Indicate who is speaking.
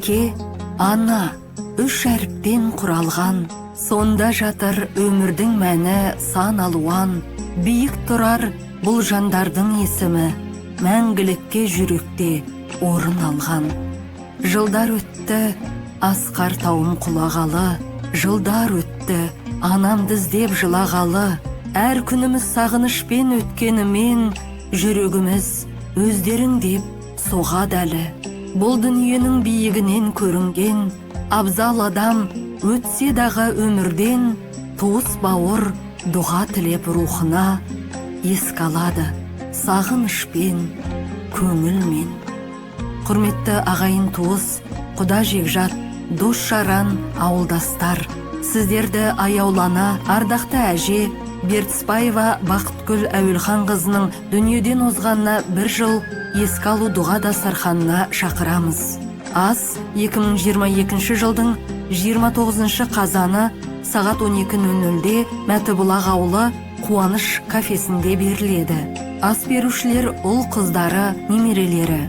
Speaker 1: Әке, ана үш әріптен құралған. Сонда жатыр өмірдің мәні сан алуан. Биік тұрар бұл жандардың есімі, мәңгілікке жүректе орын алған. Жылдар өтті, асқар тауым құлағалы. Жылдар өтті, анамды іздеп жылағалы. Әр күніміз сағынышпен өткенімен, жүрегіміз өздерің деп соғады әлі. Бұл дүниенің биігінен көрінген абзал адам өтсе дағы өмірден, туыс бауыр дұға тілеп рухына еске алады сағынышпен, көңілмен. Құрметті ағайын туыс, құда жекжат, дос жаран, ауылдастар, сіздерді аяулана ардақты әже Бертісбаева Бақытгүл Әуелханқызының дүниеден озғанына бір жыл еске алу дұға дастарханына шақырамыз. Ас 2022 жылдың 29 қазаны сағат 12.00-де Мәтібұлақ ауылы Қуаныш кафесінде беріледі. Ас берушілер: ұл қыздары, немерелері.